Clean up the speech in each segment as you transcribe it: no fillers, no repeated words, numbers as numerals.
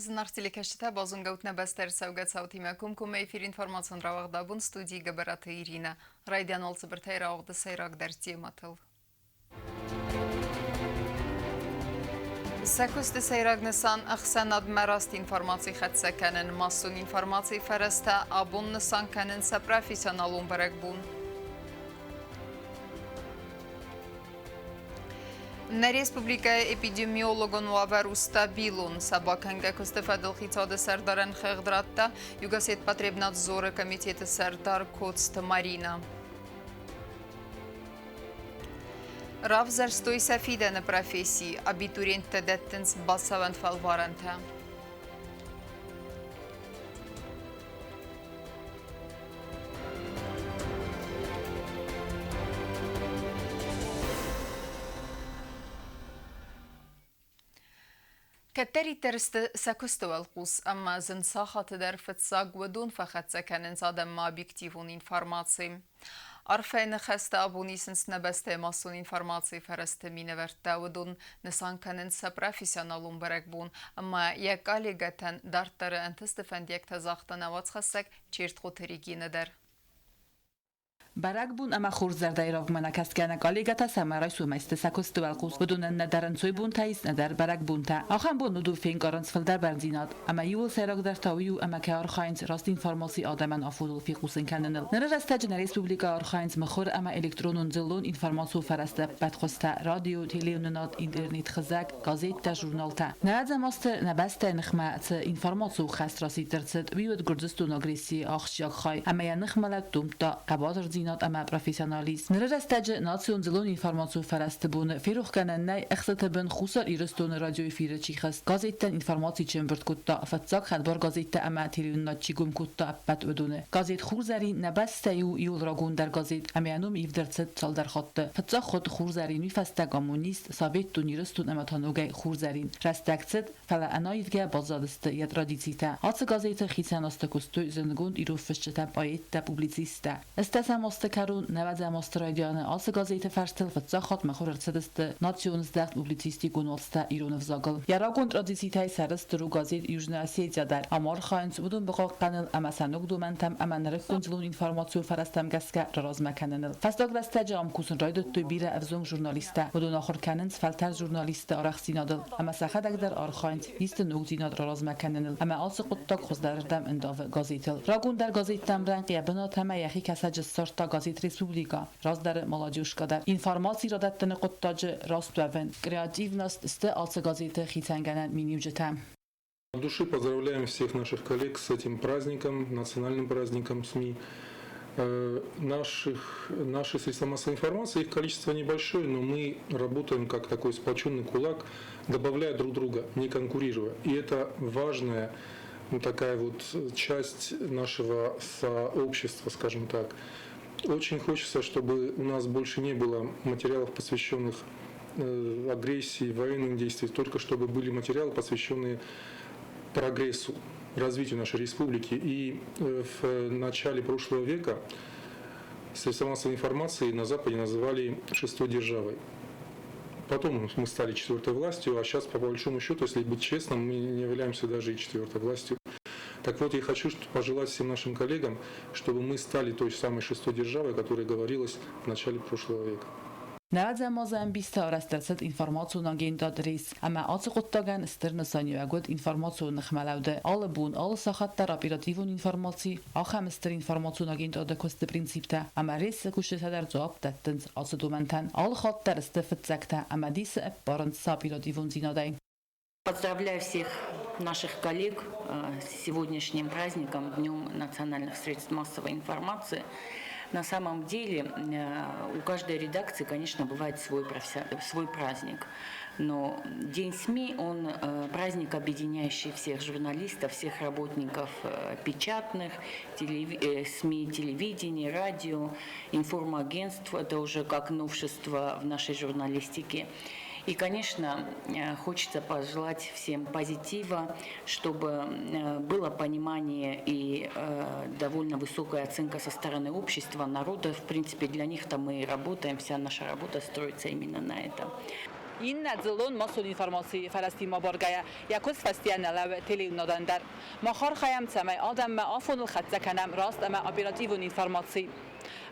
Зынаргъ телекӕсджытӕ, базонгӕут нӕ бӕстӕ ӕрцӕугӕ цаутимӕ комкоммӕ эфир информацион рауагъд абон студийы Гӕбӕраты Иринӕ. Райдиан уал цыбыртӕй рауагъды сӕйрагдӕр темӕтыл. Сӕ куысты сӕйраг нысан ӕхсӕнадмӕ раст информаци хӕццӕ кӕнын, массон информацийы фӕрӕзтӕ абон нысан кӕнын сӕ профессионалон бӕрӕгбон. Нӕ республикӕйы эпидемиологон уавӕр у стабилон. Сӕ бакӕнгӕ куысты фӕдыл хицауады сӕрдарӕн хыгъд радта Югосетпотребнадзоры комитеты сӕрдар Коцты Марина. Равзӕрстой сӕ фидӕны професси, абитуриенттӕ дӕттынц бацӕуӕн фӕлварӕнтӕ. Кӕддӕриддӕр сты сӕ куысты уӕлхъус ӕмӕ зын сахаты дӕр фыццаг уыдон фӕхӕццӕ кӕнынц адӕммӕ объективон информаци. Арфӕйы ныхӕстӕ абон исынц нӕ бӕстӕйы массон информацийы фӕрӕзты минӕвӕрттӕ. Уыдон нысан кӕнынц сӕ профессионалон бӕрӕгбон ӕмӕ йӕ коллегӕтӕн дарддӕры ӕнтысты фӕндиӕгтӕ загъта нӕ уацхӕссӕг Чертхъоты Регинӕ дӕр. Бӕрӕгбон ӕмӕ хорззӕрдӕйы равгмӕ нӕ кӕсгӕ нӕ коллегӕтӕ сӕмӕ райсомӕй сты сӕ куысты уӕлхъус. Уыдонӕн нӕдӕр ӕнцойбонтӕ ис, нӕдӕр бӕрӕгбонтӕ. Ахӕм бон уыдон фенкъарынц фылдӕр бӕрндзинад. Ӕмӕ иууыл сӕйрагдӕр та уый у, ӕмӕ кӕй архайынц раст информаци адӕмӕн афоныл фехъусын кӕныныл. Ныры рӕстӕджы нӕ республикӕйы архайынц мыхуыр ӕмӕ электронон дзыллон информацион фӕрӕзтӕ ӕппӕт хуызтӕ, радио, телеуынынад, интернет-хызӕг, газеттӕ, журналтӕ. Нӕуӕдзӕм азты нӕ бӕстӕйы ныхмӕ цы информацион хӕст расидт ӕрцыд, уый уыд Гуырдзыстоны агрессийы ахсджиаг хай ӕмӕ йӕ ныхмӕлӕуд домдта хъӕбатырдзинад ӕмӕ профессионализм. Ныры рӕстӕджы национ дзыллон информацион фӕрӕзты боны ферохгӕнӕн нӕй ӕхцаты бын Хуссар Ирыстоны радиоэфиры чи хӕст, газеттӕн информаци чи ӕмбырд кодта, фыццаг хӕдбар газеттӕ ӕмӕ телеуынынад чи гом кодта, ӕппӕт уыдоны. Газет Хурзӕрин нӕ бӕстӕйы у иуыл рагондӕр газет ӕмӕ йӕ ном ивд ӕрцыд цалдӕр хатты. Фыццаг хатт Хурзӕрин уый фӕстӕ коммунист, Советтон Ирыстон ӕмӕ та ногӕй Хурзӕрин. Рӕстӕг цыд, фӕлӕ ӕнаивгӕ баззадысты йӕ традицитӕ. Ацы газеты хицӕн азты куыстой зындгонд ирон фысджытӕ, поэттӕ, публицисттӕ. Ӕстӕсӕм азты кӕрон, нӕуӕдзӕм азты райдианы ацы газеты фӕрстыл фыццаг хатт мыхуыр ӕрцыдысты национ здӕхт публицистикон уацтӕ ирон ӕвзагыл. Йӕ рагон традицитӕй сӕрыстыр у газет Южная Осетия дӕр. Ам архайынц уыдон бахъахъхъӕнын ӕмӕ сӕ ног домӕнтӕм ӕмӕ нырыккон дзыллон информацион фӕрӕзтӕм гӕсгӕ раразмӕ кӕныныл. Фӕстаг рӕстӕджы ам кусын райдыдтой бирӕ ӕвзонг журналисттӕ. Уыдон ахуыр кӕнынц фӕлтӕрд журналистты арӕхстдзинадыл ӕмӕ сӕхӕдӕг дӕр архайынц исты ногдзинад раразмӕ кӕныныл ӕмӕ ацы хъуыддаг хуыздӕрырдӕм ӕндавы газетыл. Рагондӕр газеттӕм рӕнхъ йӕ бынат ӕмӕ йӕхи кӕсӕджы ссардта газет Республика, раздӕры Молодежка дӕр. Информаци радӕттыны хъуыддаджы раст уӕвын, креативность сты ацы газеты хицӕнгӕнӕн миниуджытӕ. От души поздравляем всех наших коллег с этим праздником, национальным праздником СМИ. Наши средства массовой информации, их количество небольшое, но мы работаем как такой сплоченный кулак, добавляя друг друга, не конкурируя. И это важная такая вот часть нашего сообщества, скажем так. Очень хочется, чтобы у нас больше не было материалов, посвященных агрессии, военным действиям, только чтобы были материалы, посвященные прогрессу, развитию нашей республики. И в начале прошлого века средства массовой информации на Западе называли шестой державой. Потом мы стали четвертой властью, а сейчас, по большому счету, если быть честным, мы не являемся даже и четвертой властью. Так вот, я хочу пожелать всем нашим коллегам, чтобы мы стали той самой шестой державой, о которой говорилось в начале прошлого века. Нӕуӕдзӕм азы ӕмбисты арӕзт ӕрцыд информацион агентад РИС, ӕмӕ ацы хъуыддагӕн стыр нысаниуӕг уыд информацион ныхмӕлӕуды. Алы бон, алы сахат дӕр оперативон информаци, ахӕм стыр информацион агентады куысты принциптӕ ӕмӕ РИС-ы кусджытӕ дӕр дзуапп дӕттынц ацы домӕнтӕн. Алы хатт дӕр сты фыццӕгтӕ ӕмӕ дисы ӕппарынц сӕ оперативондзинадӕй. Поздравляю всех наших коллег с сегодняшним праздником, Днем национальных средств массовой информации. На самом деле у каждой редакции, конечно, бывает свой праздник. Но День СМИ, он праздник, объединяющий всех журналистов, всех работников печатных, СМИ, телевидения, радио, информагентств. Это уже как новшество в нашей журналистике. И, конечно, хочется пожелать всем позитива, чтобы было понимание и довольно высокая оценка со стороны общества, народа. В принципе, для них-то мы и работаем, вся наша работа строится именно на этом. Иннӕ дзыллон массон информацийы фӕрӕзтимӕ абаргӕйӕ, йӕ куыст фӕстийӕ нӕ лӕууы телеуынынадӕн дӕр. Мах архайӕм, цӕмӕй адӕммӕ афоныл хӕццӕ кӕнӕм раст ӕмӕ оперативон информаци.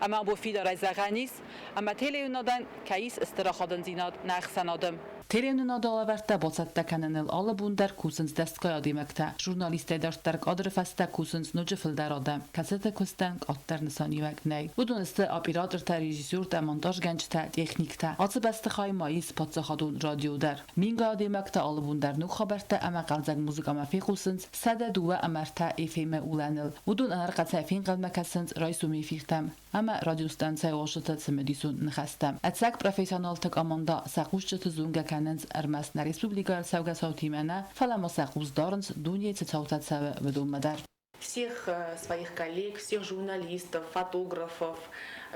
Ӕмӕ абон фидарӕй зӕгъӕн ис, ӕмӕ телеуынынадӕн кӕй ис стыр ахадындзинад нӕ ӕхсӕнады. Телеуынынады алӕвӕрдтӕ бацӕттӕ кӕныныл алы бон дӕр кусынц дӕсгай адӕймӕгтӕ. Журналисттӕй дарддӕр кадры фӕстӕ кусынц ноджы фылдӕр адӕм, кӕцыты куыстӕн къаддӕр нысаниуӕг нӕй. Уыдон сты оператортӕ, режиссертӕ, монтажгӕнджытӕ, техниктӕ. Ацы бӕстыхайы ма ис паддзахадон радио дӕр. Мингай адӕймӕгтӕ алы бон дӕр ног хабӕрттӕ ӕмӕ хъӕлдзӕг музыкӕмӕ фехъусынц 102 ӕмӕ 3 FM-ы улӕныл. Уыдон ӕнӕрхъӕцӕй фенхъӕлмӕ кӕсынц райсомы эфиртӕм ӕмӕ радиостанцӕйы уазджыты цымыдисон ныхӕстӕм. Ӕцӕг профессионалты командӕ сӕ хъусджыты зонгӕ кӕнынц ӕрмӕст нӕ республикӕйы ӕрцӕугӕ цаутимӕ нӕ, фӕлӕ ма сӕ хъус дарынц, дунейы цы цаутӕ цӕуы, уыдонмӕ дӕр. Всех своих коллег, всех журналистов, фотографов,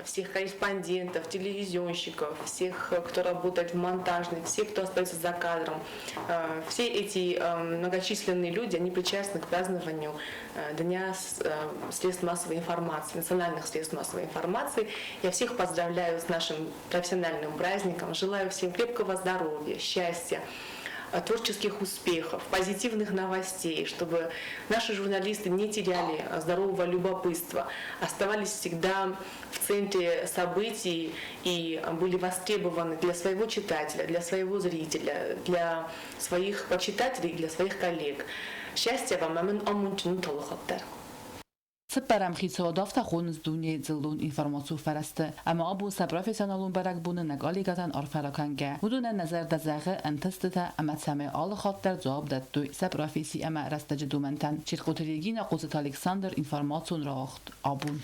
всех корреспондентов, телевизионщиков, всех, кто работает в монтажной, всех, кто остается за кадром. Все эти многочисленные люди, они причастны к празднованию Дня средств массовой информации, национальных средств массовой информации. Я всех поздравляю с нашим профессиональным праздником, желаю всем крепкого здоровья, счастья, творческих успехов, позитивных новостей, чтобы наши журналисты не теряли здорового любопытства, оставались всегда в центре событий и были востребованы для своего читателя, для своего зрителя, для своих почитателей и для своих коллег. Счастья вам, ӕмӕ амондджын ут. Цыппӕрӕм хицауад афтӕ хонынц дунейы дзыллон информацион фӕрӕзты, ӕмӕ абон сӕ профессионалон бӕрӕгбоны нӕ коллегӕтӕн арфӕ ракӕнгӕ, уыдонӕн нӕ зӕрдӕ зӕгъы ӕнтыстытӕ ӕмӕ цӕмӕй алы хатт дӕр дзуапп дӕттой сӕ професси ӕмӕ рӕстӕджы домӕнтӕн. Чиркъоты Регинӕ, Хъоцыты Александр, информацион рауагъд «Абон».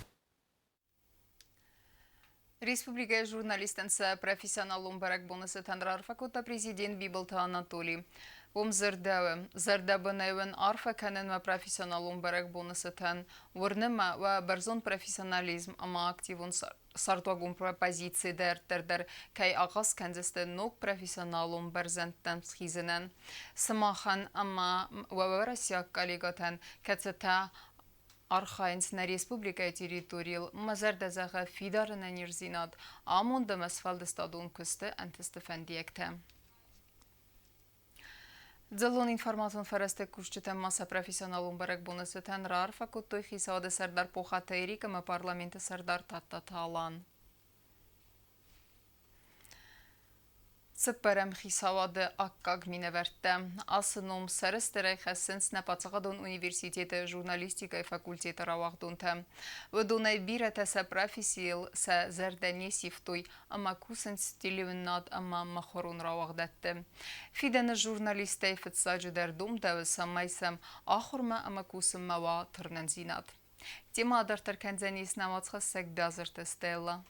Республикӕйы журналисттӕн сӕ профессионалон бӕрӕгбоны цытӕн раарфӕ кодта президент Бибылты Анатоли. Уым дзырдӕуы, зӕрдӕбынӕй уын арфӕ кӕнын уӕ профессионалон бӕрӕгбоны цытӕн. Уырны мӕ, уӕ бӕрзонд профессионализм ӕмӕ активон цардуагон позици дарддӕр дӕр кӕй ахъаз кӕндзысты ног профессионалон бӕрзӕндтӕм схизынӕн. Сымахӕн ӕмӕ уӕ уӕрӕсейаг коллегӕтӕн, кӕцытӕ архайынц нӕ республикӕйы территорийыл, мӕ зӕрдӕ зӕгъы фидар ӕнӕниздзинад, амонд ӕмӕ сфӕлдыстадон куысты ӕнтысты фӕндиӕгтӕ. Дзыллон информацион фӕрӕзты кусджытӕн ма сӕ профессионалон бӕрӕгбоны цытӕн раарфӕ кодтой хицауады сӕрдар Похаты Эрик ӕмӕ парламенты сӕрдар Тадтаты Алан. Цыппӕрӕм хицауады аккаг минӕвӕрттӕ. Ацы ном сӕрыстырӕй хӕссынц нӕ паддзахадон университеты журналистикӕйы факультеты рауагъдонтӕ. Уыдонӕй бирӕтӕ сӕ профессийыл сӕ зӕрдӕ не сивтой ӕмӕ кусынц телеуынынад ӕмӕ мыхуырон рауагъдӕтты. Фидӕны журналисттӕй фыццаджыдӕр домдӕуы, цӕмӕй сӕм ахуырмӕ ӕмӕ кусынмӕ уа тырнындзинад. Темӕ адарддӕр кӕндзӕнис нӕ уацхӕссӕг Бязырты Стелла.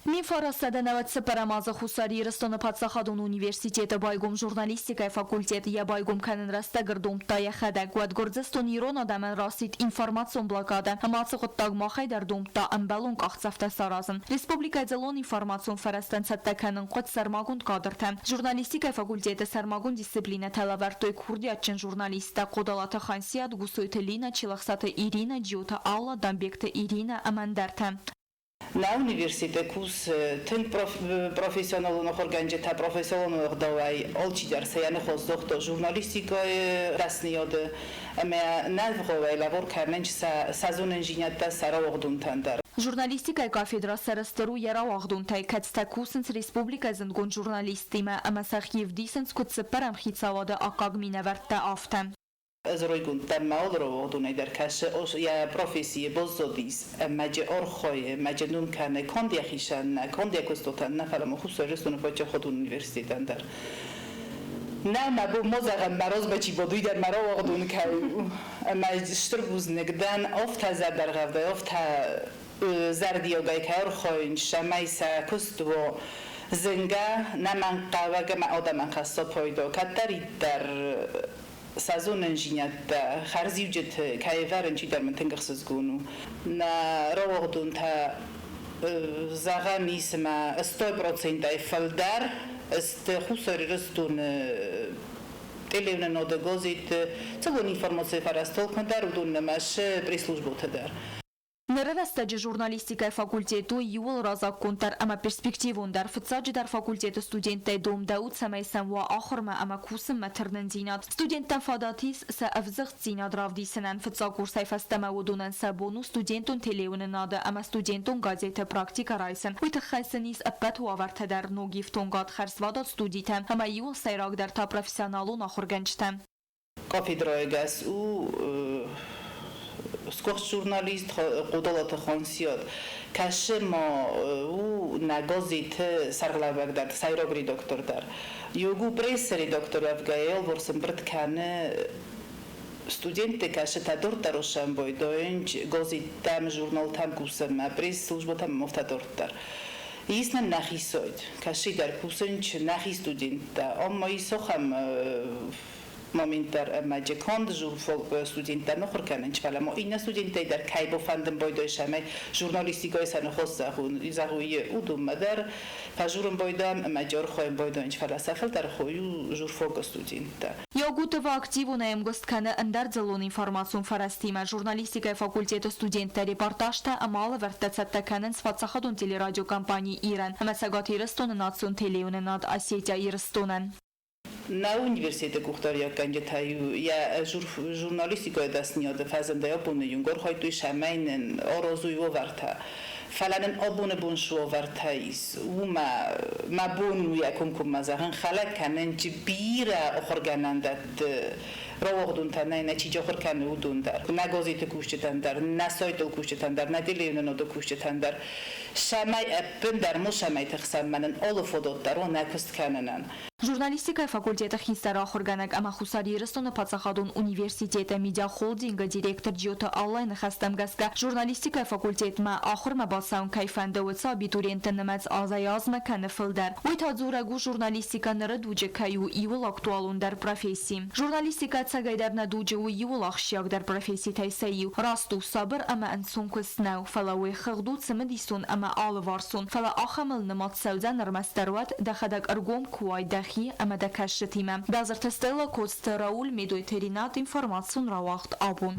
1994 азы Хуссар Ирыстоны паддзахадон университеты байгом журналистикӕйы факультет. Йӕ байгом кӕнын рӕстӕг ӕрдомдта йӕхӕдӕг. Уӕд Гуырдзыстон ирон адӕмӕн расидт информацион блокадӕ, ӕмӕ ацы хъуыддаг махӕй дӕр домдта ӕмбӕлон къахдзӕфтӕ саразын. Республикӕйы дзыллон информацион фӕрӕзтӕн цӕттӕ кӕнын хъуыд сӕрмагонд кадртӕ. Журналистикӕйы факультеты сӕрмагонд дисциплинӕтӕ лӕвӕрдтой курдиатджын журналисттӕ Хъодалаты Хансиат, Гусойты Лина, Челӕхсаты Ирина, Джиоты Алла, Дамбегты Ирина ӕмӕ ӕндӕртӕ. Нӕ университеты кусы тынг профессионалон ахуыргӕнджытӕ, профессионалон ӕгъдауӕй алчидӕр сӕ йӕ ныхас загъта журналистикӕйы дӕсныйады ӕмӕ нӕ вгъауӕй лӕвар кӕнынц сӕ зонындзинӕдтӕ сӕ рауагъдонтӕн дӕр. Журналистикӕйы кафедрӕ сӕрыстыр у йӕ рауагъдонтӕй, кӕцытӕ кусынц республикӕйы зындгонд журналисттимӕ ӕмӕ сӕхи ӕвдисынц куыд цыппӕрӕм хицауады аккаг минӕвӕрттӕ, афтӕ. Ӕз райгонд дӕн мӕ алы рауагъдонӕй дӕр, кӕсы йӕ профессийы баззадис ӕмӕ джы архайы, ӕмӕ джы ном кӕны канд йӕхицӕн нӕ, канд йӕ куыстуатӕн нӕ, фӕлӕ ма Хуссар Ирыстоны паддзахадон университетӕн дӕр. Нӕ, мӕ бон ма зӕгъӕм, мӕ размӕ чи бады, уый дӕр мӕ рауагъдон кӕй у. Ӕмӕ стыр бузныг дӕн, афтӕ зӕрдӕргъӕвдӕй, афтӕ зӕрдиагӕй кӕй архайынц, цӕмӕй сӕ куыст уа зынгӕ, нӕмӕнгхъӕуӕг ӕмӕ адӕмӕн хӕсса пайда. Кӕддӕриддӕр сӕ зонындзинӕдтӕ, хӕрзиуджыты кӕй ӕвӕрынц, уый дӕр мын тынг ӕхсызгон у. Нӕ рауагъдонтӕ, зӕгъӕн ис, ӕмӕ 100%-ӕй фылдӕр сты Хуссар Ирыстоны телеуынынады, газетты, дзыллон информацийы фӕрӕзтыл дӕр, уыдон нымӕцы пресс-службӕты дӕр. Ныры рӕстӕджы журналистикӕйы факультет у иууыл разаггонддӕр ӕмӕ перспективондӕр. Фыццаджыдӕр факультеты студенттӕй домдӕуы, цӕмӕй сӕм уа ахуырмӕ ӕмӕ кусынмӕ тырнындзинад. Студенттӕн фадат ис сӕ ӕвзыгъддзинад равдисынӕн. Фыццаг курсӕй фӕстӕмӕ уыдонӕн сӕ бон у студентон телеуынынады ӕмӕ студентон газеты практикӕ райсын. Уый тыххӕй сын ис ӕппӕт уавӕртӕ дӕр, ног ифтонгад, хӕрзвадат студитӕ ӕмӕ иууыл сӕйрагдӕр та профессионалон ахуыргӕнджытӕ. Кафедрӕйы гӕс у сгуыхт журналист Хъодалаты Хансиат. Кӕсы ма у нӕ газеты сӕргълӕууӕг дӕр, сӕйраг редактор дӕр. Иугу прессы редактор уӕвгӕйӕ алыварс ӕмбырд кӕны студентты, кӕсытӕ дарддӕр ӕсӕмбойдойынч газеттӕм, журналтӕм кусынмӕ, пресс-службӕтӕм афтӕ дарддӕр. Ис нын нӕхи сайт, кӕсыдӕр кусынч нӕхи студенттӕ. Ам ма ис ахӕм момент дӕр ӕмӕ конд студенттӕ мыхуыр кӕнынч, фӕлӕ ма иннӕ студенттӕй дӕр кӕй бафӕндын байдайы сӕмӕй журналистикӕйы сӕ ныхас зӕгъуйы, уыдонмӕ дӕр фӕжурын байдайӕм ӕмӕ архайын байдайынч, фӕлӕ сӕ фылдӕр хой у журфакы студенттӕ. Ягутова активонӕй ӕмгуыст кӕны ӕндӕр дзыллон информацион фӕрӕзтимӕ. Журналистикӕйы факультеты студенттӕ репортажтӕ ӕмӕ алӕвӕрдтӕ цӕттӕ кӕнынц паддзахадон телерадиокомпани «Ирӕн» ӕмӕ Цӕгат Ирыстоны национ телеуынынад «Осетия-Ирыстонӕн». Нӕ университеты къухдариуӕггӕнджытӕ-иу йӕ журналистикӕйы дӕсныйады фӕзындӕй абоны онг архайдтой, цӕмӕй нын аразой уавӕртӕ. Фӕлӕ нын абоны бон цы уавӕртӕ ис, уымӕ мӕ бон у йӕ комкоммӕ зӕгъын, хӕлӕг кӕнын чи бирӕ ахуыргӕнӕндӕтты рауагъдонтӕ нӕй, нӕ чи ахуыр кӕны, уыдон дӕр. Нӕ газеты кусджытӕн дӕр, нӕ сайтыл кусджытӕн дӕр, нӕ телеуынынады кусджытӕн дӕр, цӕмӕй ӕппындӕр мусӕмӕй тыхсӕм, мӕнӕн алы фадат дӕр у нӕ куыст кӕнынӕн. Журналистикӕйы факультеты хистӕр ахуыргӕнӕг ӕмӕ Хуссар Ирыстоны паддзахадон университеты медиахолдингы директор Джиоты Аллайы ныхӕстӕм гӕсгӕ, журналистикӕйы факультетмӕ ахуырмӕ бацӕуын кӕй фӕнды, уыцы абитуриентты нымӕц азӕй-азмӕ кӕны фылдӕр. Уый та дзурӕг у, журналистикӕ ныры дуджы кӕй у иууыл актуалондӕр професси. Журналистикӕ ӕцӕгӕйдӕр нӕ дуджы у иууыл ахсджиагдӕр професситӕй сӕ иу. Раст у, сабыр ӕмӕ ӕнцон куыст нӕу, фӕлӕ уый хыгъд у цымыдисон ӕмӕ алыварсон, фӕлӕ ахӕмыл нымад цӕудзӕн ӕрмӕстдӕр уӕд, дӕхӕдӕг ӕргом куы уай дӕхи ӕмӕ дӕ кӕсджытимӕ. Базырты Стелла, Коцты Рауль, Медойты Ринат, информацион рауагъд абон.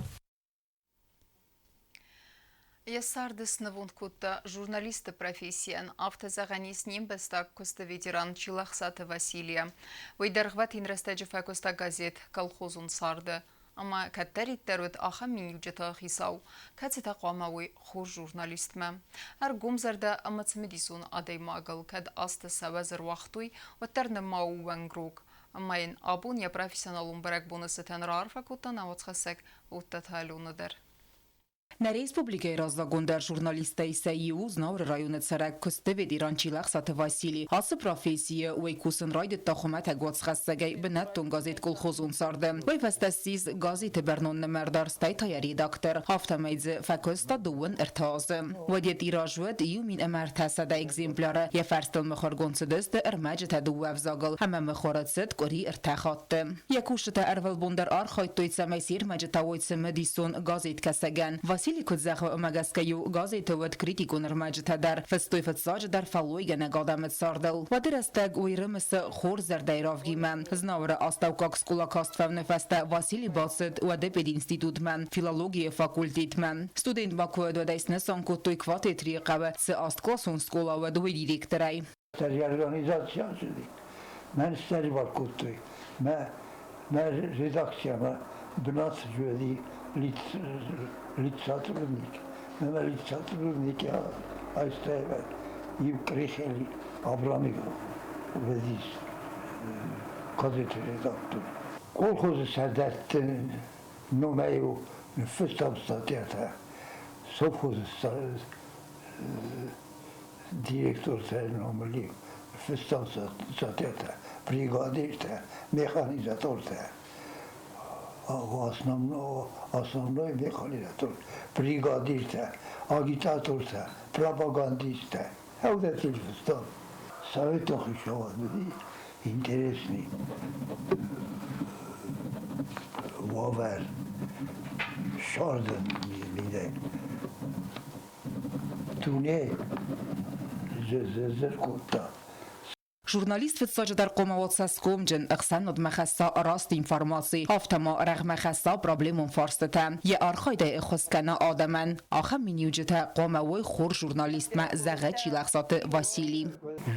Йӕ царды снывонд кодта журналисты профессийӕн, афтӕ зӕгъӕн ис не мбӕстаг куысты ветеран Чилӕхсаты Василийӕ. Уый дӕргъвӕтин рӕстӕджы фӕкуыста газет «Колхозон царды» ӕмӕ кӕддӕриддӕр уыд ахӕм миниуджыты хицау, кӕцытӕ хъуамӕ уой хорз журналистмӕ. Ӕргомзӕрдӕ ӕмӕ цымыдисон адӕймагыл кӕд азты сӕ уӕз ӕруагътой, уӕддӕр нырма у уӕнгрог. Ӕмӕ йын абон йӕ профессионалон бӕрӕгбоны цытӕн раарфӕ кодта нӕ уацхӕссӕг Оттаты Алены дӕр. Нӕ республикӕйы раззагондӕр журналисттӕй сӕ иу Знауыры районы цӕрӕг куысты ветеран Чилӕхсаты Васили. Ацы профессийы уый кусын райдыдта хуымӕтӕг уацхӕссӕгӕй бынӕттон газет «Колхозон царды». Уый фӕстӕ ссис газеты бӕрнон нымӕрдар, стӕй та йӕ редактор. Афтӕмӕй дзы фӕкуыста 23 азы. Уӕд йӕ тираж уыд 1300 экземпляры. Йӕ фӕрстыл мыхуыргонд цыдысты ӕрмӕджытӕ дыууӕ ӕвзагыл ӕмӕ мыхуыры цыд къуыри ӕртӕ хатты. Йӕ кусджытӕ ӕрвылбон дӕр архайдтой, цӕмӕй се рмӕджытӕ уой цымыдисон газеткӕсӕгӕн. Василий куыд зӕгъы, уымӕ гӕсгӕ-иу газеты уыд критикон ӕрмӕджытӕ дӕр, фыстой фыццаджыдӕр фӕллойгӕнӕг адӕмы цардыл. Уӕды рӕстӕг уый рымысы хорз зӕрдӕйы равгимӕ. Знауыры астӕуккаг скъола каст фӕуыны фӕстӕ Василий бацыд уӕды пединститутмӕ, филологийы факультетмӕ. Студент ма куы уыд, уӕд ӕй снысан кодтой Кватетрийы хъӕуы цы асткъласон скъола уыд, уый директорӕй. Реорганизаци ацыди. Мӕн ссӕрибар кодтой. Мӕ, мӕ редакциямӕ бынат уыди литсотрудник. Мӕ литсотрудники айстай иу Крихели Абрамик уыдис газеты редактор. Колхозы сӕрдӕртты номӕй-иу ныффыстам статьятӕ. Совхозы директортӕ номыл фыстам статьятӕ, бригадиртӕ, механизатортӕ. Основной механизатор, бригадиртӕ, агитатортӕ, пропагандисттӕ. Ӕвдӕтыл фыстам. Советон хицауад уыди интересный уавӕр сӕрды мидӕг. Дуне зыр кодта. Журналист фыццаджыдӕр хъуамӕ уа цӕсгомджын, ӕхсӕнадмӕ хӕсса раст информаци, афтӕ ма рӕгъмӕ хӕсса проблемон фарстытӕ, йӕ архайдӕй ӕххуыс кӕна адӕмӕн. Ахӕм миниуджытӕ хъуамӕ уой хорз журналистмӕ, зӕгъы Чилӕхсаты Васили.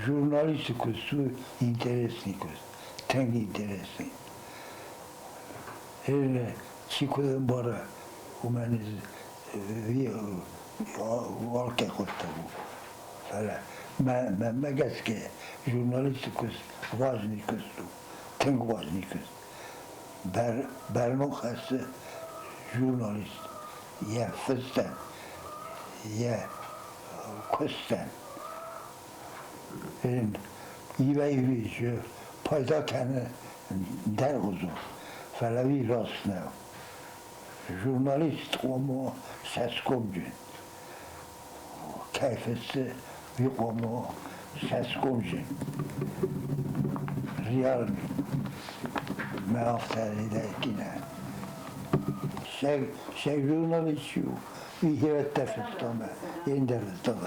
Журналисты куыст у интересный куыст, тынг интересный. Чи куыд ӕмбары, уымӕн алкӕй хъуыддаг у. Фӕлӕ мӕнмӕ гӕсгӕ журналисты куыст важный куыст у, тынг важный куыст. Бӕрнон хӕссы журналист йӕ фыстӕн, йӕ куыстӕн. Ивӕй-ивы пайда кӕны ӕндӕргъуызон, фӕлӕ уый раст нӕу. Журналист хъуамӕ цӕсгомджын, кӕй фыссы, уый хъуамӕ цӕсгомджын, реальный. Мӕ афтӕ редакци нӕ. Сӕ журналист у, уый хиуӕттӕ фыстам, ӕндӕр фыстам.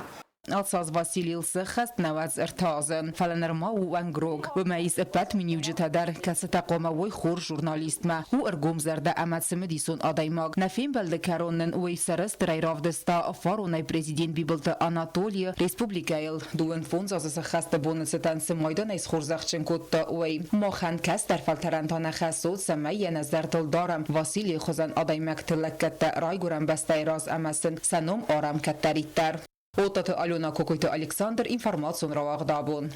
Ацы аз Василийыл сӕххӕст 93 азы, фӕлӕ нырма у уӕнгрог. Уымӕ ис ӕппӕт миниуджытӕ дӕр, кӕцытӕ хъуамӕ уой хорз журналистмӕ. У ӕргомзӕрдӕ ӕмӕ цымыдисон адӕймаг. Нӕ фембӕлды кӕрон нын уый сӕрыстырӕй равдыста фаронӕй президент Бибылты Анатолийы республикӕйыл 25 азы сӕххӕсты боны цытӕн цы майданӕй схорзӕхджын кодта, уый. Махӕн кӕстӕр фӕлтӕрӕн та нӕ хӕс у, цӕмӕй йӕ нӕ зӕрдыл дарӕм Василийы хуызӕн адӕймӕгты лӕггӕдтӕ райгуырӕн бӕстӕйы раз ӕмӕ сын сӕ ном арӕм кӕддӕриддӕр. Оттаты Алена, Кокойты Александр, информацион рауагъд абон.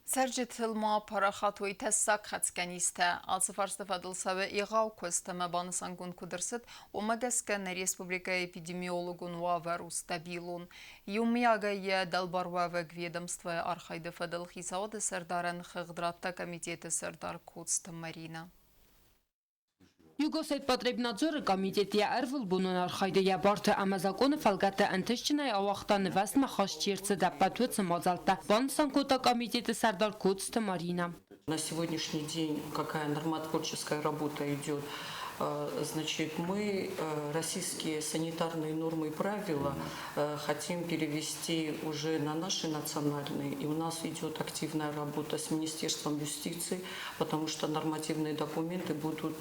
Цӕрджытыл ма парахат уой тӕссаг хӕцгӕ низтӕ. Ацы фарсты фӕдыл цӕуы егъау куыст ӕмӕ банысангонд куыд ӕрцыд, уымӕ гӕсгӕ нӕ республикӕйы эпидемиологон уавӕр у стабилон. Иумиагӕй йӕ дӕлбаруӕвӕг ведомствойы архайды фӕдыл хицауады сӕрдарӕн хыгъд радта комитеты сӕрдар Коцты Маринӕ. Югосетпотребнадзоры комитет йӕ ӕрвылбонон архайды йӕ бартӕ ӕмӕ законы фӕлгӕтты ӕнтыстджынӕй ауагъта нывӕзтмӕ хаст чи ӕрцыд, ӕппӕт уыцы мадзӕлттӕ, банысан кодта комитеты сӕрдар Коцты Маринӕ. На сегодняшний день какая нормотворческая работа идет? Значит, мы российские санитарные нормы и правила хотим перевести уже на наши национальные. И у нас идет активная работа с Министерством юстиции, потому что нормативные документы будут,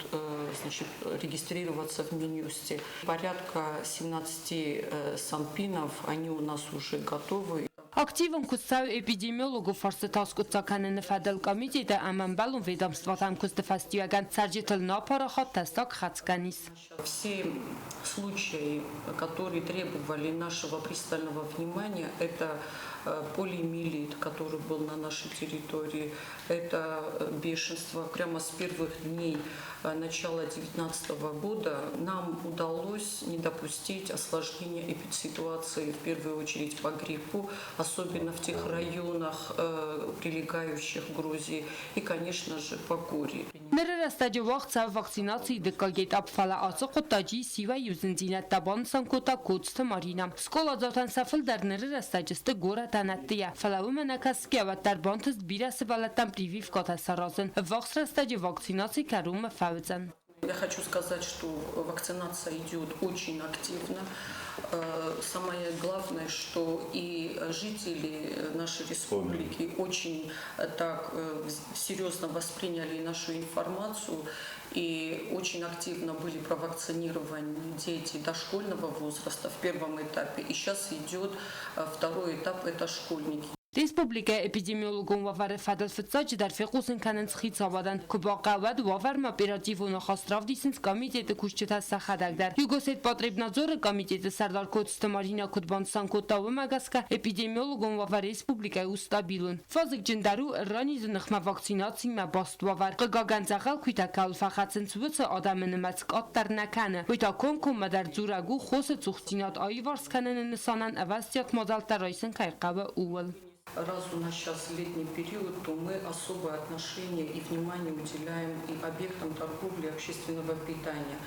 значит, регистрироваться в Минюсте. Порядка 17 санпинов, они у нас уже готовы. Активон куыст цӕуы эпидемиологы фарстытӕ скъуыддзаг кӕныны фӕдыл комитеты ӕмӕ ӕмбӕлон ведомствотӕм куысты фӕстиуӕгӕн цӕрджытыл нӕ парахат тӕссаг хӕцгӕ низ. Все случаи, которые требовали нашего пристального внимания, это полиомиелит, который был на нашей территории, это бешенство. Прямо с первых дней начала 2019 года нам удалось не допустить осложнения эпидситуации, в первую очередь по гриппу, особенно в тех районах, прилегающих к Грузии, и, конечно же, по кори. Ныры рӕстӕджы уагъд цӕуы вакцинацийы дыккаг этап, фӕлӕ ацы хъуыддаджы ис иуӕй-иу зындзинӕдтӕ, банысан кодта Коцты Маринӕ. Скъоладзаутӕн сӕ фылдӕр ныры рӕстӕджы сты горӕтӕн ӕддейӕ, фӕлӕ уымӕ нӕ кӕсгӕ, уӕддӕр бантыст бирӕ сывӕллӕттӕн прививкӕтӕ саразын. Ӕввахс рӕстӕджы вакцинаци кӕронмӕ фӕуыдзӕн. Я хочу сказать, что вакцинация идет очень активно. Самое главное, что и жители нашей республики очень так серьезно восприняли нашу информацию и очень активно были провакцинированы дети дошкольного возраста в первом этапе. И сейчас идет второй этап – это школьники. Республикӕйы эпидемиологон уавӕры фӕдыл фыццаджыдӕр фехъусын кӕнынц хицауадӕн, куы бахъӕуӕд, уавӕрмӕ оперативон ахаст равдисынц комитеты кусджытӕ сӕхӕдӕг дӕр. Югосетпотребнадзоры комитеты сӕрдар Коцты Маринӕ куыд банысан кодта, уымӕ гӕсгӕ эпидемиологон уавӕр республикӕйы у стабилон. Вазыгджындӕр у ранизы ныхмӕ вакцинациимӕ баст уавӕр. Хъыгагӕн, дзӕгъӕл куыйтӕ кӕуыл фӕхӕцынц, уыцы адӕмы нымӕц къаддӕр нӕ кӕны. Уый та комкоммӕдӕр дзурӕг у, хосы цухдзинад аиварс кӕныны нысанӕн ӕвӕстиат мадзӕлттӕ райсын кӕй хъӕуы, ууыл. Раз у нас сейчас летний период, то мы особое отношение и внимание уделяем и объектам торговли и общественного питания.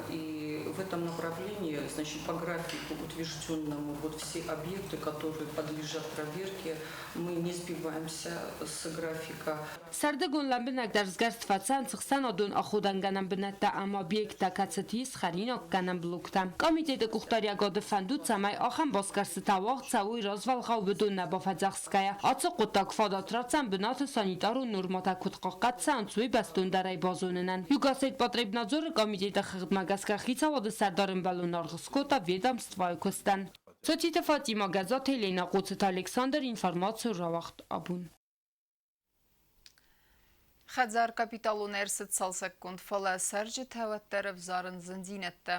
И в этом направлении, значит, по графику утвержденному, вот все объекты, которые подлежат проверке, мы не сбиваемся с графика. Сӕрдыгон лӕмбынӕгдӕр сгӕрст фӕцӕнц ӕхсӕнадон аходӕнгӕнӕн бынӕттӕ ӕмӕ объекттӕ, кӕцыты ис хӕринаггӕнӕн блоктӕ. Комитеты къухдариӕгады фӕнд у, цӕмӕй ахӕм басгӕрстытӕ уагъд цӕуой развӕлгъау уыдон нӕ бафӕлварӕн. Бафӕдзӕхсгӕйӕ, ацы хъуыддаг фадат ратдзӕн бынаты санитарон нормӕтӕ куыд хъахъхъӕд цӕуынц, уый бӕстондӕрӕй базонынӕн. Югосетпотребнадзоры комитеты хыгъдмӕ гӕсгӕ хицауады сӕрдар ӕмбӕлон аргъ скодта ведомствойы куыстӕн. Цоциты Фатимӕ, Гӕззаты Еленӕ, Хъоцыты Александр, информацийы рауагъд абон. Хӕдзар капиталон ӕрцыд цалцӕггонд, фӕлӕ цӕрджытӕ уӕддӕр ӕвзарынц зындзинӕдтӕ.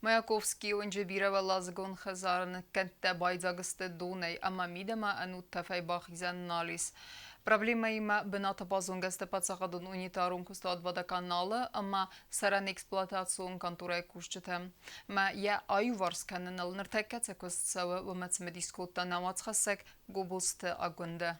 Маяковскийы уынджы бирӕуӕладзыгон хӕдзары ныккӕндтӕ байдзаг сты донӕй ӕмӕ мидӕмӕ ӕнуд тӕфӕй бахизӕн нал ис. Проблемӕимӕ бынаты базонгӕ сты паддзахадон унитарон куыстуат водоканалы ӕмӕ цӕрӕн эксплуатацион конторӕйы кусджытӕ. Ӕмӕ йӕ аиуварс кӕныныл ныртӕккӕ цы куыст цӕуы, уымӕ цымыдис кодта нӕ уацхӕссӕг Гобозты Агуындӕ.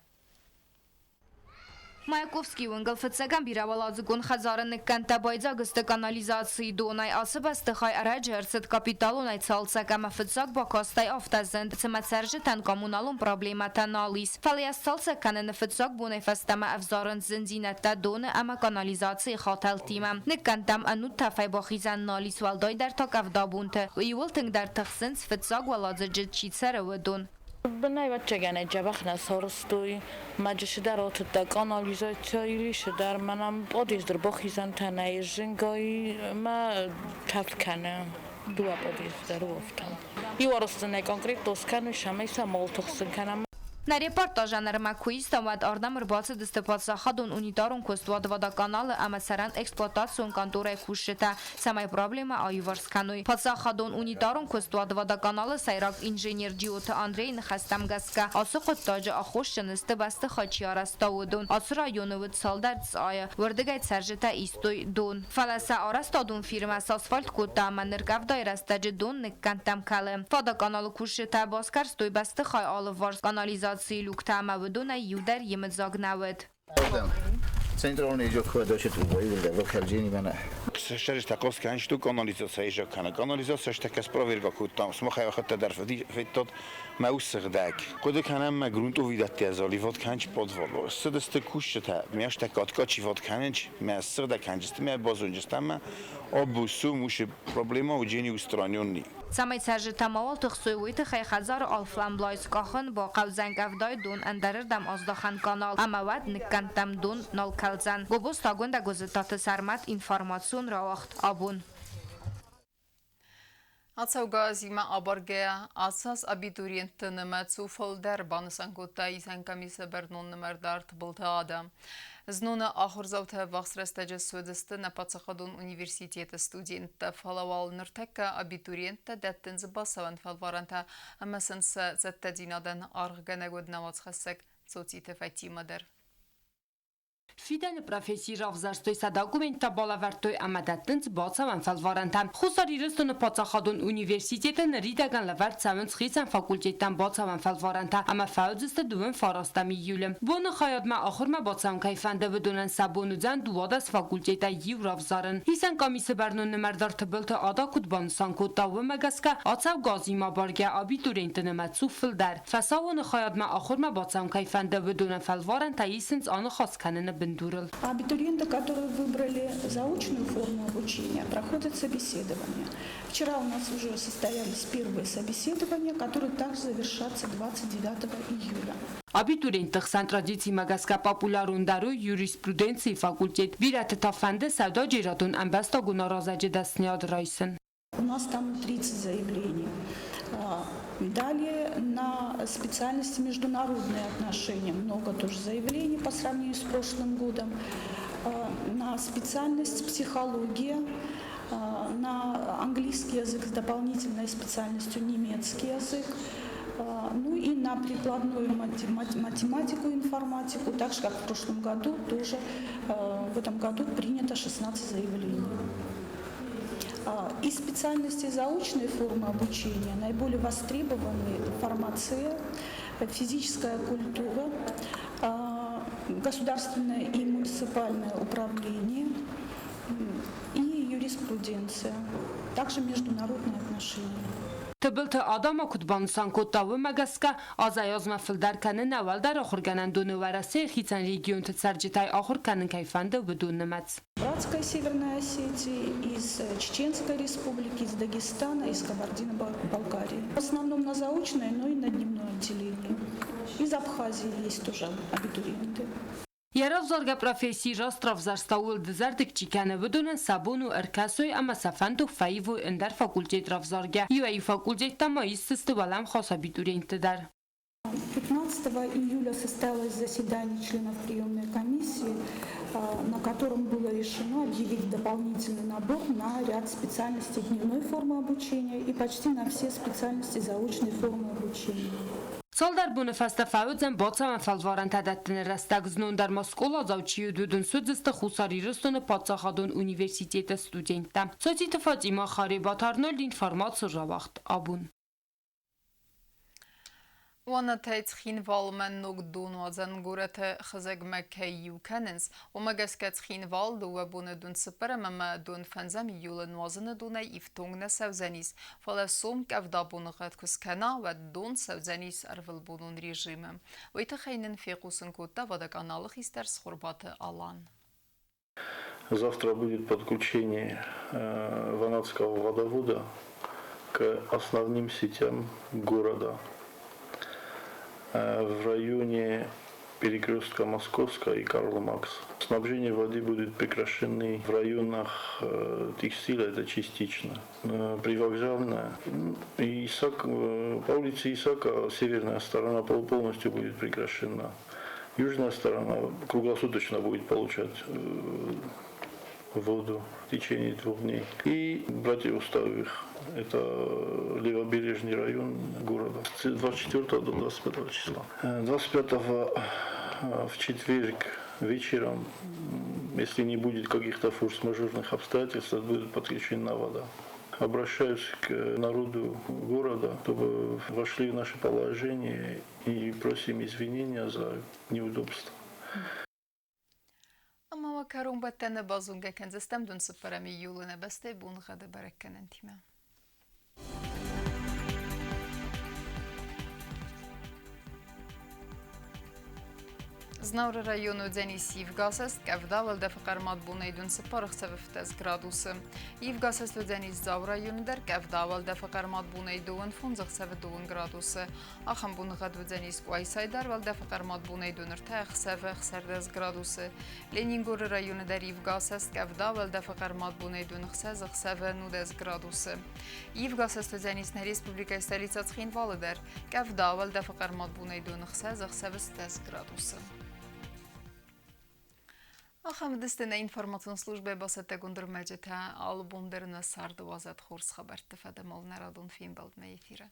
Маяковскийы уынгыл фыццӕгӕм бирӕуӕладзыгон хӕдзары ныккӕндтӕ байдзаг сты канализацийы донӕй. Ацы бӕстыхай ӕрӕджы ӕрцыд капиталонӕй цалцӕг ӕмӕ фыццаг бакастӕй афтӕ зынд, цыма цӕрджытӕн коммуналон проблемӕтӕ нал ис. Фӕлӕ йӕ сцалцӕг кӕныны фыццаг бонӕй фӕстӕмӕ ӕвзарынц зындзинӕдтӕ доны ӕмӕ канализацийы хӕтӕлтимӕ. Ныккӕндтӕм ӕнуд тӕфӕй бахизӕн нал ис, уӕлдайдӕр та къӕвдабонты. Иууыл тынгдӕр тыхсынц, фыццаг уӕладзыджы чи цӕры, уыдон. Бынӕй ӕвӕццӕгӕн дзӕбӕх нӕ сарӕзтой, мӕ цыдӕр атыдта канализацийы цыдӕр, мӕнӕн подъезды бахизӕнтӕ нӕй, зынгӕй мӕ тӕф кӕны. Дыууӕ подъезды дӕр у афтӕ. Иу арӕзтӕнӕй конкретно скӕной, цӕмӕй сӕ мал тыхсын кӕнӕм. Нӕ репортажӕн ӕрмӕг куы истам, уӕд ардӕм ӕрбацыдысты паддзахадон унитарон куыстуат Водоканалы ӕмӕ цӕрӕн эксплуатацион къанторӕйы кусджытӕ, цӕмӕй проблемӕ аиуварс кӕной. Паддзахадон унитарон куыстуат Водоканалы сӕйраг инженер Джиоты Андрейы ныхӕстӕм гӕсгӕ, ацы хъуыддаджы аххосджын сты бӕстыхай чи арӕзта, уыдон. Ацы районы уыд цалдӕр цъайы, уырдыгӕй цӕрджытӕ истой дон. Фӕлӕ сӕ арӕзтадон фирмӕ сасфальт кодта ӕмӕ ныр къӕвдайы рӕстӕджы дон ныккӕндтӕм кӕлы. Водоканалы кусджытӕ басгӕрстой бӕстыхайы алыварс канализацийы люктӕ ӕмӕ уыдонӕй иу дӕр йемыдзаг нӕ уыд. Центральный идет куда Сӕрыстӕ канализация кӕны. Канализация стӕкӕс проверка кодтам, сымахӕй ахӕттӕ дӕр федтат мӕ усыгъдӕг. Хъуыды кӕнӕм мӕ грунтовидӕттӕ заливот кӕнч подвал. Ссыдысты кусджытӕ, ме стӕккӕ откачивот кӕнынч, мӕ сыгъдӕг кӕнджысты, мӕ базонджыстӕм мӕ обусу мушы проблема уджени устраненный. Цӕмӕй цӕрджытӕ мауал тыхсой, уый тыххӕй хӕдзары алфамблай скъахын бахъӕудзӕн къӕвдайы дон ӕндӕрырдӕм аздахӕн канал ӕмӕ уӕд ныккӕндтӕм дон нал кӕлдзӕн. Гобозты Агуындӕ Гуыззытаты Сӕрмӕт информацион рауагъд абон. Ацӕугӕ азимӕ абаргӕйӕ, ацы аз абитуриентты нымӕц у фылдӕр, банысан кодта исӕн комиссы бӕрнон нымӕрдар Тыбылты Ада. Зноны ахуырдзаутӕ ӕввахс рӕстӕджы суыдзысты нӕ паддзахадон университеты студенттӕ, фӕлӕ уал ныртӕккӕ абитуриенттӕ дӕттынц бацӕуӕн фӕлварӕнтӕ ӕмӕ сын сӕ цӕттӕдзинадӕн аргъгӕнӕг уыд нӕ уацхӕссӕг Цоциты Фатимӕ дӕр. Фидӕны професси равзӕрстой, сӕ документтӕ балӕвӕрдтой ӕмӕ дӕттынц бацӕуӕн фӕлварӕнтӕ. Хуссар Ирыстоны паддзахадон университеты ныридӕгӕн лӕвӕрд цӕуынц хицӕн факультеттӕм бацӕуӕн фӕлварӕнтӕ ӕмӕ фӕуыдзысты 29 июлы. Боны хайадмӕ ахуырмӕ бацӕуын кӕй фӕнды, уыдонӕн сӕ бон уыдзӕн 12 факультетӕй иу равзарын. Хицӕн къамисы бӕрнон нымӕрдар Тыбылты Ада куыд банысан кодта, уымӕ гӕсгӕ ацӕугӕ азимӕ баргӕ абитуриентты нымӕц у фылдӕр. Фӕсаууоны хайадмӕ ахуырмӕ бацӕуын кӕй фӕнды, уыдонӕн фӕлварӕнтӕ исынц аныхас кӕныны бындурыл. Абитуриенты, которые выбрали заочную форму обучения, проходят собеседование. Вчера у нас уже состоялись первые собеседования, которые также завершатся 29 июля. Абитуриентты хсӕн традицимӕ гӕсгӕ популярондӕр у юриспруденцийы факультет. Бирӕты та фӕнды сӕудӕджерадон ӕмбӕстагон аразӕджы дӕсныйад райсын. У нас там 30 заявлений. Далее на специальности международные отношения много тоже заявлений по сравнению с прошлым годом. На специальность психология, на английский язык с дополнительной специальностью немецкий язык, ну и на прикладную математику, информатику, так же как в прошлом году, тоже в этом году принято 16 заявлений. Из специальностей заочной формы обучения наиболее востребованы фармация, физическая культура, государственное и муниципальное управление и юриспруденция, также международные отношения. Тыбылты Ада ма куыд банысан кодта, уымӕ гӕсгӕ азӕй-азмӕ фылдӕр кӕны нӕ уӕлдӕр ахуыргӕнӕндоны Уӕрӕсейы хицӕн регионты цӕрджытӕй ахуыр кӕнын кӕй фӕнды, уыдон нымӕц. Абхазской, Северной Осетии, из Чеченской Республики, из Дагестана, из Кабардино-Балкарии. В основном на заочное, но и на дневное отделение. Из Абхазии есть тоже абитуриенты. Йӕ равзаргӕ професси раст равзӕрста, ууыл дызӕрдыг чи кӕны, уыдонӕн сӕ бон у ӕркӕсой ӕмӕ сӕ фӕндо фӕивой ӕндӕр факультет равзаргӕ. Иуӕй-иу факультеттӕ ма исдзысты уӕлӕмхас абитуриентты дӕр. 15 июля состоялось заседание членов приемной комиссии, на котором было решено объявить дополнительный набор на ряд специальностей дневной формы обучения и почти на все специальности заочной формы обучения. Цалдӕр боны фӕстӕ фӕуыдзӕн бацӕуӕн фӕлварӕнтӕ дӕттыны рӕстӕг. Знон дӕр ма скъоладзау чи уыд, уыдон суыдзысты Хуссар Ирыстоны паддзахадон университеты студенттӕ. Цоциты Фатимӕ, Харебаты Арнольд, информаци рауагъд абон. Уанатӕй Цхинвалмӕ ног донуадзӕн горӕты хызӕгмӕ кӕй иу кӕнынц, уымӕ гӕсгӕ Цхинвал дыууӕ боны дон цыппӕрӕм ӕмӕ дон фӕндзӕм июлы нуазыны донӕй ифтонг нӕ цӕудзӕнис, фӕлӕ сом къӕвда боныгъӕд куы скӕна, уӕд дон цӕудзӕнис ӕрвылбонон режимы. Уый тыххӕй нын фехъусын кодта водоканалы хистӕр Цхуырбаты Алан. Завтра будет подключение Ванадского водовода к основным сетям города. В районе перекрестка Московская и Карла Маркса. Снабжение воды будет прекращено в районах текстиля, это частично. Привокзальная. И Исаак, по улице Исака северная сторона полностью будет прекращена. Южная сторона круглосуточно будет получать воду в течение 2 дней. И братья Уставых, это левобережный район города, с 24 до 25 числа. 25 в четверг вечером, если не будет каких-то форс-мажорных обстоятельств, будет подключена вода. Обращаюсь к народу города, чтобы вошли в наше положение и просим извинения за неудобства. Ӕмӕ уӕ кӕронбӕттӕны базонгӕ кӕндзыстӕм дын цыппӕрӕм июлы нӕ бӕстӕйы боныгъӕды бӕрӕггӕнӕнтимӕ. Знауыры районы уыдзӕнис ивгасӕст, къӕвда уӕлдӕфы хъӕрмад бонӕй дын цыппар ӕхсӕвы фтӕс градусы. Ивгасӕст уыдзӕнис Дзауы районы дӕр, къӕвда уӕлдӕфы хъӕрмад бонӕй дыууын фондз ӕхсӕвы дыууын градусы. Ахӕм боныгъӕд уыдзӕнис Къуайсайы дӕр уӕлдӕфы хъӕрмад бонӕй дон ӕртӕ ӕхсӕвы ӕхсӕрдӕс градусы. Ленингоры районы дӕр ивгасӕст, къӕвда уӕлдӕфы хъӕрмад бонӕй дон ӕхсӕз ӕхсӕвы нудӕс градусы. Ивгасӕст уыдзӕнис нӕ республикӕйы столицӕ Цхинвалы дӕр. Къӕвда уӕлдӕфы хъӕрмад бонӕй дон ӕхсӕз ӕхсӕвы стдӕс градусы. Ахӕм уыдысты нӕ информацион службӕйы бацӕттӕгонд ӕрмӕджытӕ. Алы бон дӕр нӕ царды уадзӕд хорз хабӕртты фӕдыл нӕ радон фембӕлдмӕ эфиры.